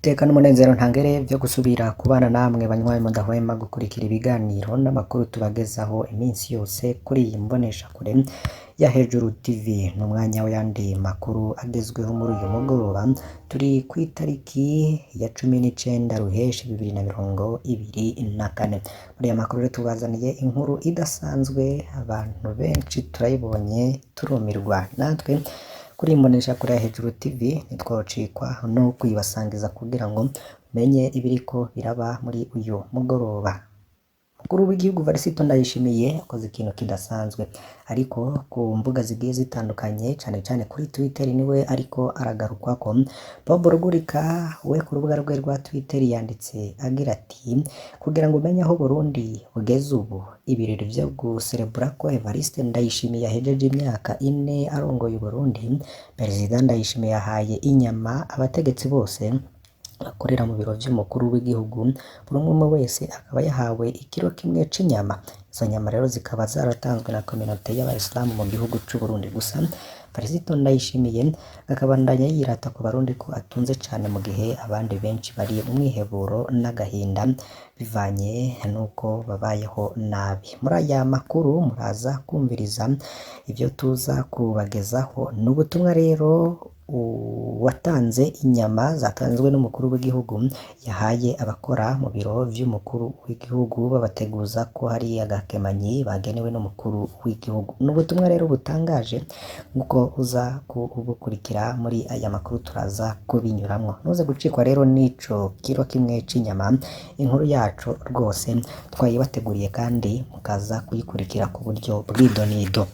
Iteka n'umunezero ntangere vyo gusubira kubana namwe banywanyi mudahwema gukurikira ibiganiro n'amakuru tubagezaho iminsi yose kuri iyi mboneshakure ya Hejuru TV. N'umwanya w'ayandi makuru agezweho muri uyu mugoroba, turi kw'itariki ya 19 Ruheshi 2024. Muri aya makuru rero tubazaniye inkuru idasanzwe, abantu benshi turayibonye turumirwa. Natwe kuri iyi mboneshakure ya Hejuru TV ntitwocikwa no kuyibasangiza kugira ngo menye ibiriko biraba muri uyu mugoroba. Umukuru w'igihugu Varisito Ndayishimiye akoze ikintu kidasanzwe, ariko ku mbuga zigiye zitandukanye, cane cane kuri Twitter niwe ariko aragarukwako. Bob Rugurika we ku rubuga rwe rwa Twitter yanditse agira ati: "Kugira ngo umenye aho Burundi bugeze ubu, ibirori vyo guserebura ko Evariste Ndayishimiye ahejeje imyaka 4 arongoye Uburundi, Perezida Ndayishimiye yahaye inyama abategetsi bose bakorera mu biro vy'umukuru w'igihugu, buri umwe wese akaba yahawe ikiro kimwe c'inyama. Izo nyama rero zikaba zaratanzwe na kominote y'abayisilamu mu gihugu c'Uburundi. Gusa Varisito Ndayishimiye akabandanya yirata ku Barundi ko atunze cane, mu gihe abandi benshi bari mu mwiheburo n'agahinda bivanye n'uko babayeho nabi. Muri aya makuru muraza kumviriza ivyo tuza kubagezaho. Ni ubutumwa rero uwatanze inyama zatanzwe n'umukuru w'igihugu yahaye abakora mu biro vy'umukuru w'igihugu, babateguza ko hari agakemanyi bagenewe n'umukuru w'igihugu. Ni ubutumwa rero butangaje nk'uko uza kubukurikira muri aya makuru turaza kubinyuramwo. Ntuze gucikwa rero n'ico kiro kimwe c'inyama, inkuru yacu rwose twayibateguriye kandi mukaza kuyikurikira ku buryo bw'idonido.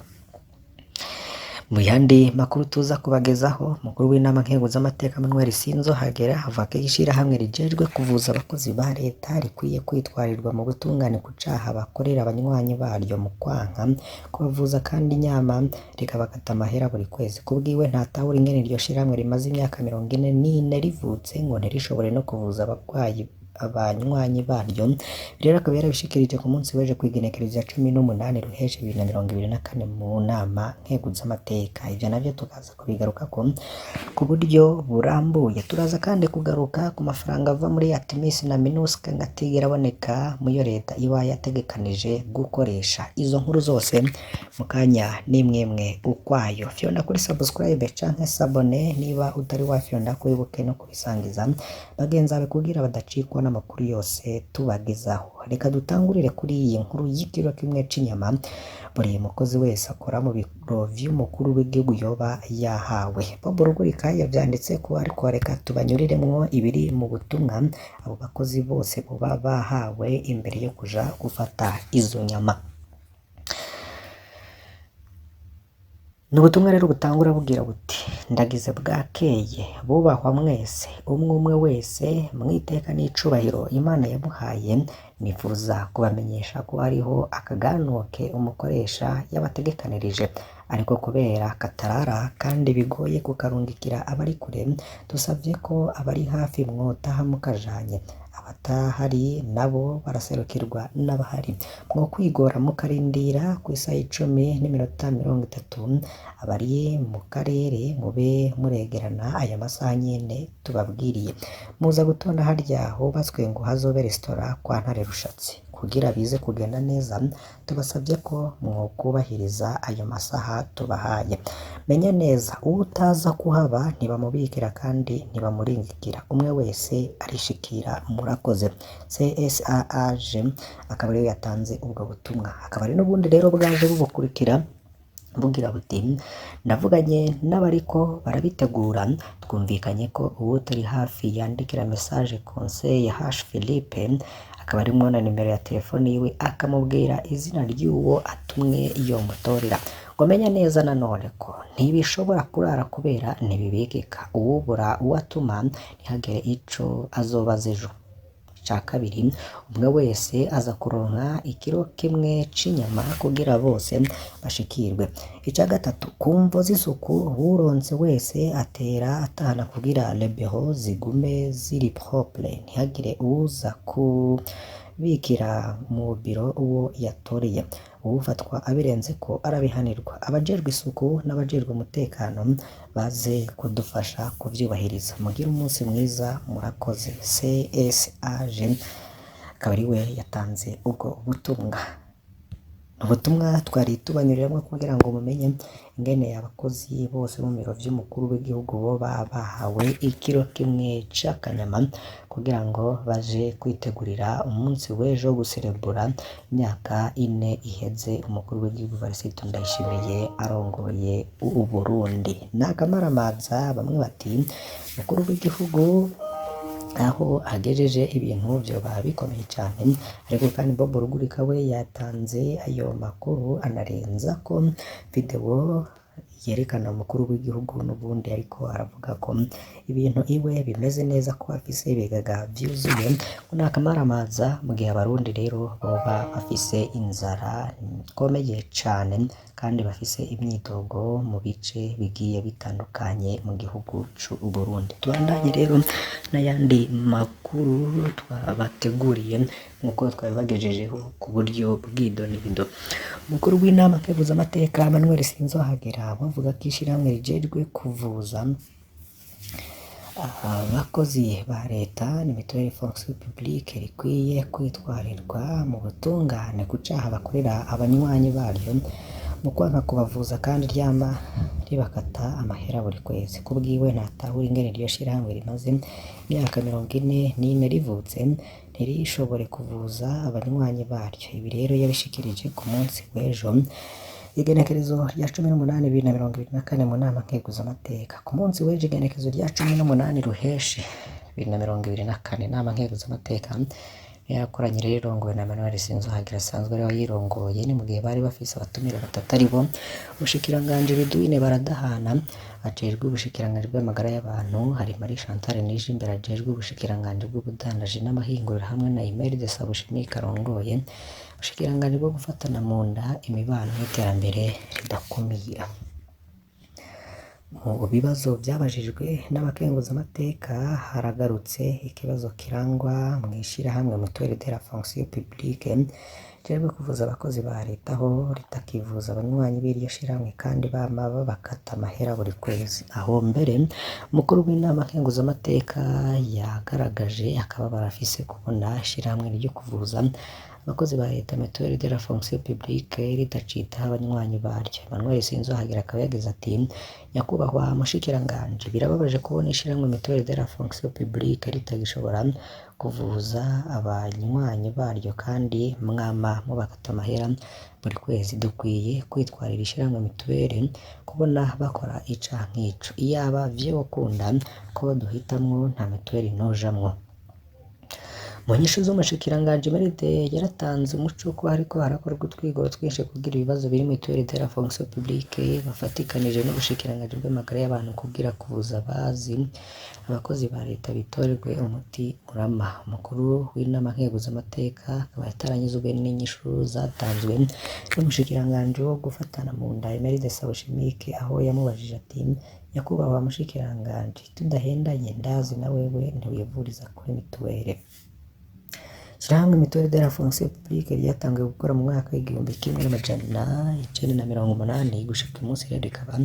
Mu yandi makuru tuza kubagezaho, umukuru w'inama nkenguzamateka Manuel Sinzohagera avuga ko ishirahamwe rijejwe kuvuza abakozi ba leta rikwiye kwitwarirwa mu butungane ku caha bakorera abanywanyi baryo mu kwanka kubavuza kandi nyama rikabakata amahera buri kwezi. Kubwiwe ntatahura ingene iryo shirahamwe rimaze imyaka 44 rivutse ngo ntirishobore no kuvuza abarwayi abanywanyi baryo. Rero akaba yarabishikirije ku munsi w'ejo kw'igenekerezo rya 18 Ruheshi 2024 mu nama nkenguzamateka. Ivyo navyo tukaza kubigarukako ku buryo burambuye. Turaza kandi kugaruka ku mafaranga ava muri Artemis na MINUSCA ngo atigera aboneka muyo leta iba yategekanije gukoresha. Izo nkuru zose mu kanya n'imwemwe ukwayo. Fyonda kuri subscribe canke s'abonner niba utari wafyonda, wibuke no kubisangiza bagenzi bawe kugira badacikwa n'amakuru yose tubagezaho. Reka dutangurire kuri iyi nkuru y'ikiro kimwe c'inyama buri mukozi wese akora mu biro vy'umukuru w'igihugu yoba yahawe. Bob Rugurika yavyanditse ko, ariko reka tubanyuriremwo ibiri mu butumwa abo bakozi bose boba bahawe imbere yo kuja gufata izo nyama. Ni ubutumwa rero butangura bugira buti: ndagize bwakeye bubahwa mwese, umwe umwe wese mwiteka n'icubahiro Imana yamuhaye, nifuza kubamenyesha ko hariho akaganuke umukoresha yabategekanirije, ariko kubera katarara kandi bigoye kukarungikira abari kure, dusavye ko abari hafi mwotaha mukajanye, abatahari nabo baraserukirwa n'abahari. Mwokwigora mukarindira kw'isaha 10:30, abari mu karere mube muregerana aya masaha nyene tubabwiriye. Muza gutonda harya hubatswe ngo hazobe resitora kwa Ntare Rushatsi. Kugira bize kugenda neza, tubasavye ko mwokubahiriza ayo masaha tubahaye. Menye neza uwutaza kuhaba ntibamubikira kandi ntibamuringikira, umwe wese arishikira. Murakoze. CSAAG akaba ariyo yatanze ubwo butumwa. Hakaba hari n'ubundi rero bwaje bubukurikira bugira buti: ndavuganye n'abariko barabitegura, twumvikanye ko uwutari hafi yandikira message conseil H Philippe, akaba arimwo na nimero ya telefoni yiwe, akamubwira izina ry'uwo atumwe yomutorera. Ngo menya neza nanone ko ntibishobora kurara kubera ntibibikika, uwubura uwo atuma ntihagire ico azobaza ejo. Ica kabiri, umwe wese aza kuronka ikiro kimwe c'inyama kugira bose bashikirwe. Ica gatatu, ku mvo z'isuku uwuronse wese atera atahana kugira les bureaux zigume ziri propre, ntihagire uwuza kubikira mu biro uwo yatoreye. Uwufatwa abirenzeko arabihanirwa. Abajejwe isuku n'abajejwe umutekano baze kudufasha kuvyubahiriza. Mugire umunsi mwiza, murakoze. CSAG akaba ariwe yatanze ubwo butumwa. Ubutumwa twari tubanyuriramwo kugira ngo mumenye ingene abakozi bose bo mu biro vy'umukuru w'igihugu boba bahawe ikiro kimwe c'akanyama kugira ngo baje kwitegurira umunsi w'ejo wo guserebura imyaka 4 iheze umukuru w'igihugu Evariste Ndayishimiye arongoye Uburundi. N'akamaramaza bamwe bati umukuru w'igihugu aho agejeje ibintu vyoba bikomeye cane, ariko kandi Bob Rugurika we yatanze ayo makuru anarenza ko video yerekana umukuru w'igihugu n'ubundi ariko aravuga ko ibintu iwe bimeze neza, ko afise ibigaga vyuzuye, ngo n'akamaramaza mu gihe abarundi rero boba bafise inzara ikomeye cane kandi bafise imyidogo mu bice bigiye bitandukanye mu gihugu c'Uburundi. Tubandanye rero n'ayandi makuru twabateguriye nk'uko twabibagejejeho ku buryo bw'idonido. Umukuru w'inama nkeguzamateka Emmanuel Sinzohagera bavuga ko ishirahamwe rijejwe kuvuza abakozi ba leta ni mutuelle fonction publique rikwiye kwitwarirwa mu butungane ku caha bakorera abanywanyi baryo mu kwanka kubavuza kandi ryama ribakata amahera buri kwezi. Kubwiwe ntatahura ingene iryo shirahamwe rimaze imyaka 44 rivutse ntirishobore kuvuza abanywanyi baryo. Ibi rero yabishikirije ku munsi w'ejo igenekerezo rya 18 2024 mu nama nkeguzamateka. Ku munsi w'ejo igenekerezo rya 18 Ruheshi 2024 inama nkeguzamateka yakoranye rero irongowe na Emmanuel Sinzohagera asanzwe ariwe wayirongoye. Ni mu gihe bari bafise abatumire batatu aribo umushikiranganji Ridwine Baradahana ajejwe ubushikiranganji bw'amagara y'abantu, hari Marie Chantal Nijimbere ajejwe ubushikiranganji bw'ubudandaji n'amahinguriro hamwe na Imelda Sabushimike arongoye ubushikiranganji bwo gufatana mu nda imibano n'iterambere ridakumira. Mu bibazo vyabajijwe n'abakenguzamateka haragarutse ikibazo kirangwa mw'ishirahamwe Mutuelle de la fonction publique rijejwe kuvuza abakozi ba leta aho ritakivuza abanywanyi b'iryo shirahamwe kandi bama babakata amahera buri kwezi. Aho mbere umukuru w'inama nkenguzamateka yagaragaje akababaro afise kubona ishirahamwe ryo kuvuza abakozi ba leta Mutuelle de la fonction publique ridacitaho abanywanyi baryo. Emmanuel Sinzohagera akaba yagize ati nyakubahwa mushikiranganji, birababaje kubona ishirahamwe Mutuelle de la fonction publique ritagishobora kuvuza abanywanyi baryo kandi mwama mubakata amahera buri kwezi. Dukwiye kwitwarira ishirahamwe Mutuelle kubona bakora icaha nk'ico. Iyaba vyokunda ko duhitamwo nta mituweli nojamwo. Mu nyishu z'umushikiranganji Meride yaratanze umuco ko hariko harakorwa utwigoro twinshi kugira ibibazo biri mutuelle de la fonction publique bafatikanije n'ubushikiranganji bw'amagara y'abantu kugira kuvuza abazi abakozi ba leta bitorerwe umuti urama. Umukuru w'inama nkeguzamateka akaba ataranyuzwe n'inyishu zatanzwe n'umushikiranganji wo gufatana mu nda Emeride Sabushimike, aho yamubajije ati nyakubahwa mushikiranganji, tudahendanye ndazi na wewe ntiwivuriza kuri mituwele. Ishirahamwe Mutuelle de la fonction publique ryatanguye gukora mu mwaka w'1980 gushika uyu munsi rero rikaba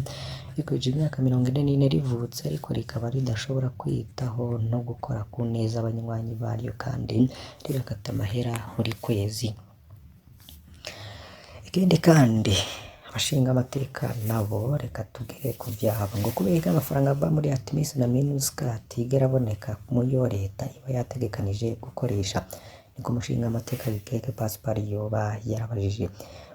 rikwije imyaka 44 rivutse, ariko rikaba ridashobora kwitaho no gukora ku neza abanywanyi baryo kandi ribakata amahera buri kwezi. Ikindi kandi abashingamateka nabo reka tugere ku vyabo ngo kubera ko amafaranga ava muri Artemis na MINUSCA atigera aboneka muyo leta iba yategekanije gukoresha, niko umushingamateka Bikeke Pascal yoba yarabajije.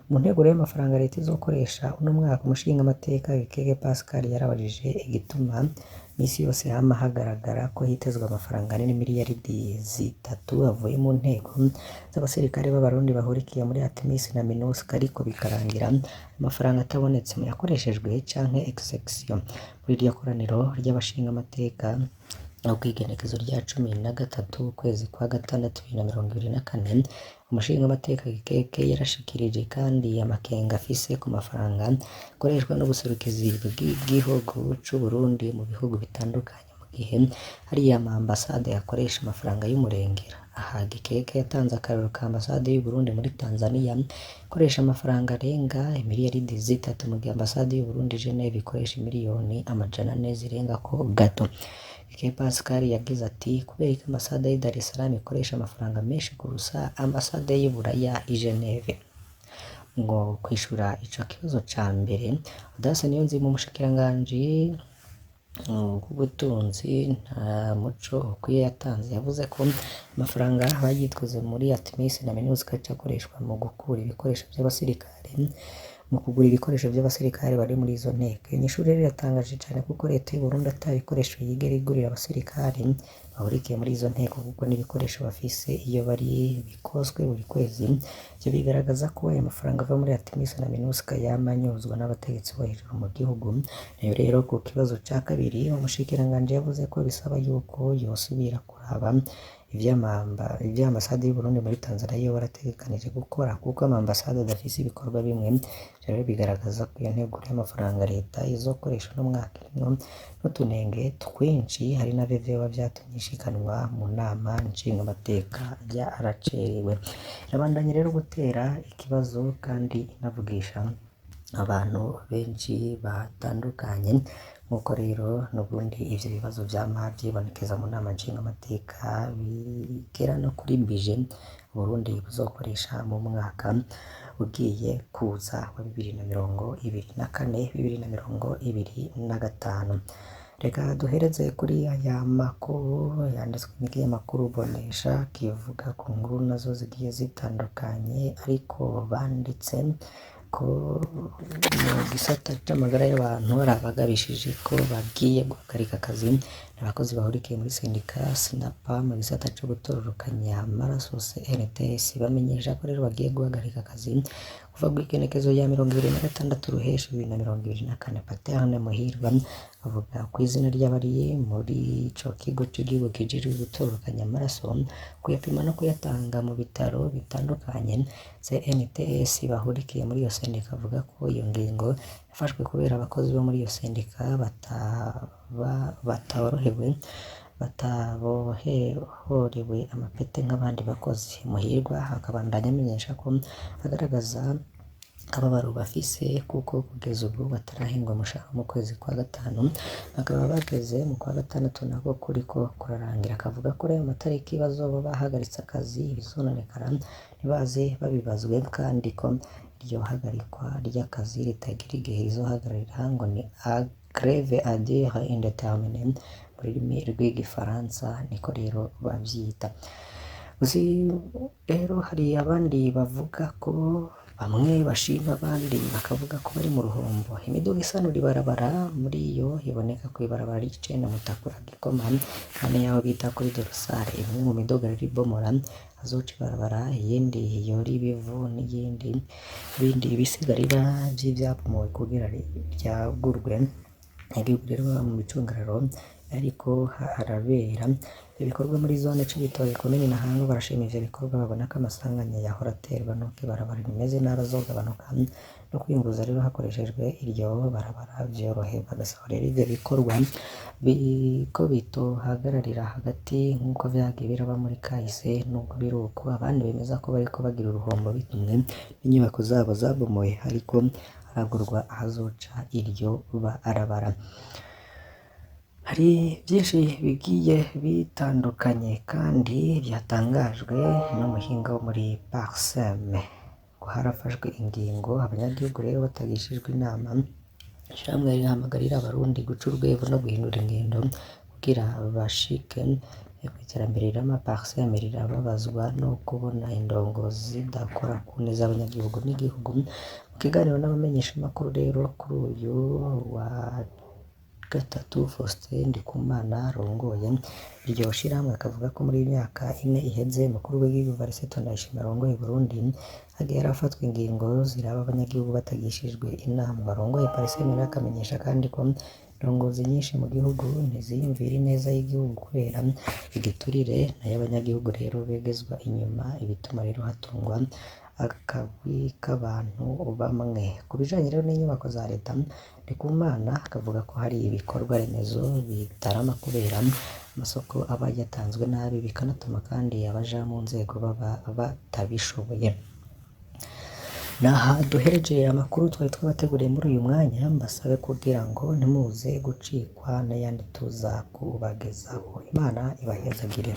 Mu nteguro y'amafaranga leta izokoresha uno mwaka, umushingamateka Bikeke Pascal yarabajije igituma misi yose hama hagaragara ko hitezwe amafaranga ane n'imiliyaridi 3 avuye mu nteko z'abasirikare b'Abarundi bahurikiye muri Artemis na MINUSCA, ariko bikarangira amafaranga atabonetse mu yakoreshejwe canke execution. Muri iryo koraniro ry'abashingamateka aho kw'igenekezo rya 13 ukwezi kwa gatandatu 2024, umushingamateka Gikeke yarashikirije kandi amakenga afise ku mafaranga akoreshwa n'ubuserukizi bw'igihugu c'Uburundi mu bihugu bitandukanye mu gihe hariya ama ambasade akoresha amafaranga y'umurengera. Aha Gikeke yatanze akarorero ka ambasade y'u Burundi muri Tanzania ikoresha amafaranga arenga imiliyaridi 3 mu gihe ambasade y'u Burundi i Geneve ikoresha miliyoni 400 zirengako gato. Gikeke Pascal yagize ati kubera ko ambasade y'i Dar es Salaam ikoresha amafaranga menshi kurusha ambasade y'i Buraya i Geneve. Ngo kwishura ico kibazo ca mbere, Audace Niyonzima umushikiranganji w'ubutunzi nta muco ukwiye yatanze, yavuze ko amafaranga bayitwaze muri ATMIS na MINUSCA aca akoreshwa mu gukura ibikoresho vy'abasirikare, mu kugura ibikoresho vy'abasirikare bari muri izo nteko. Iyo nyishu rero iratangaje cane kuko leta y'u Burundi ata bikoresho yigera igurira abasirikare bahurikiye muri izo nteko kuko n'ibikoresho bafise iyo bari bikozwe buri kwezi. Ivyo bigaragaza ko ayo mafaranga ava muri ATMIS na MINUSCA yama anyuzwa n'abategetsi bo hejuru mu gihugu. Nayo rero ku kibazo ca kabiri, umushikiranganji yavuze ko bisaba yuko yosubira kuraba ivyo ambasade y'u Burundi muri Tanzania yoba yarategekanije gukora kuko ama ambasade adafise ibikorwa bimwe. Ivyo rero bigaragaza ko iyo nteguro y'amafaranga leta izokoresha uno mwaka irimwo n'utunenge twinshi, hari navyo vyoba vyatumye ishikanwa mu nama nshingamateka yaracerewe. Irabandanya rero gutera ikibazo kandi inavugisha abantu benshi batandukanye, nk'uko rero n'ubundi ivyo bibazo vyama vyibonekeza mu nama nshingamateka bigera no kuri bije Burundi buzokoresha mu mwaka ugiye kuza wa 2024, 2025. Reka duhereze kuri aya makuru yanditswe n'ikinyamakuru Bonesha kivuga ku nkuru nazo zigiye zitandukanye, ariko banditse ko mu gisata c'amagara y'abantu hari abagabishije ko bagiye guhagarika akazi. Abakozi bahurikiye muri sendika SINAPA mu gisata co gutororokanya amaraso CNTS bamenyesha ko rero bagiye guhagarika akazi kuva kw'igenekerezo rya 26 Ruheshi 2024. Paterne Muhirwa avuga kw'izina ry'abari muri ico kigo c'igihugu kijejwe gutororokanya amaraso, kuyapima no kuyatanga mu bitaro bitandukanye CNTS bahurikiye muri iyo sendika, avuga ko iyo ngingo yafashwe kubera abakozi bo muri iyo sendika batorohewe batabohorewe amapete nk'abandi bakozi. Muhirwa akabandanya amenyesha ko agaragaza akababaro bafise kuko kugeza ubu batarahembwa umushahara mu kwezi kwa gatanu, bakaba bageze mu kwa gatandatu nako kuriko kurarangira. Akavuga ko rero amatariki bazoba bahagaritse akazi ibizononekara ntibaze babibazwe, kandi ko iryo hagarikwa ry'akazi ritagira igihe rizohagararira, ngo ni greve à durée indéterminée mu rurimi rw'igifaransa niko rero bavyita. Rero hari abandi bavuga ko bamwe bashima abandi bakavuga ko bari mu ruhombo. Imiduga isanura ibarabara muri iyo iboneka kw'ibarabara ry'icenda Mutakura Gikoma hane yaho bita kuri Dorsale. Imwe mu miduga rero ibomora hazoca ibarabara, iyindi yora ibivu n'iyindi bindi bisigarira vy'ivyabomowe kugira ryagurwe. Igihugu rero mu micungararo ariko harabera ibikorwa muri zone Cibitoke komine Ntahangwa, barashima ivyo bikorwa, babona ko amasanganya yahora aterwa nuko ibarabara rimeze nabi azogabanuka, no kwiyunguruza rero hakoreshejwe iryo barabara vyorohe. Bagasaba rero ivyo bikorwa ko bitohagararira hagati nk'uko vyagiye biraba muri kahise. Nubwo biri uko, abandi bemeza ko bariko bagira uruhombo bitumwe n'inyubako zabo zabomowe hariko haragurwa ahazoca iryo barabara. Hari vyinshi bigiye bitandukanye kandi vyatangajwe n'umuhinga wo muri Parsem, ngo harafashwe ingingo abanyagihugu rero batagishijwe inama. Ishirahamwe rihamagarira abarundi guca urwevu no guhindura ingendo kugira bashike kw'iterambere rirama. Parsem rirababazwa no kubona indongozi zidakora ku neza y'abanyagihugu n'igihugu. Mu kiganiro n'abamenyeshamakuru rero kuri uyu wa gatatu, Faustin Ndikumana arongoye iryo shirahamwe akavuga ko muri iyi myaka 4 iheze umukuru w'igihugu Evariste Ndayishimiye arongoye Burundi hagiye harafatwa ingingo ziraba abanyagihugu batagishijwe inama. Arongoye Parsem akamenyesha kandi ko indongozi nyinshi mu gihugu ntiziyumvira ineza y'igihugu kubera igiturire, nayo abanyagihugu rero begezwa inyuma, ibituma rero hatungwa akagwi k'abantu bamwe. Ku bijanye rero n'inyubako za leta, Ndikumana akavuga ko hari ibikorwa remezo bitarama kubera amasoko aba yatanzwe nabi, bikanatuma kandi abaja mu nzego baba batabishoboye. Naha duhereje amakuru twari twabateguriye muri uyu mwanya, mbasabe kugira ngo ntimuze gucikwa n'ayandi tuza kubagezaho. Imana ibahezagire.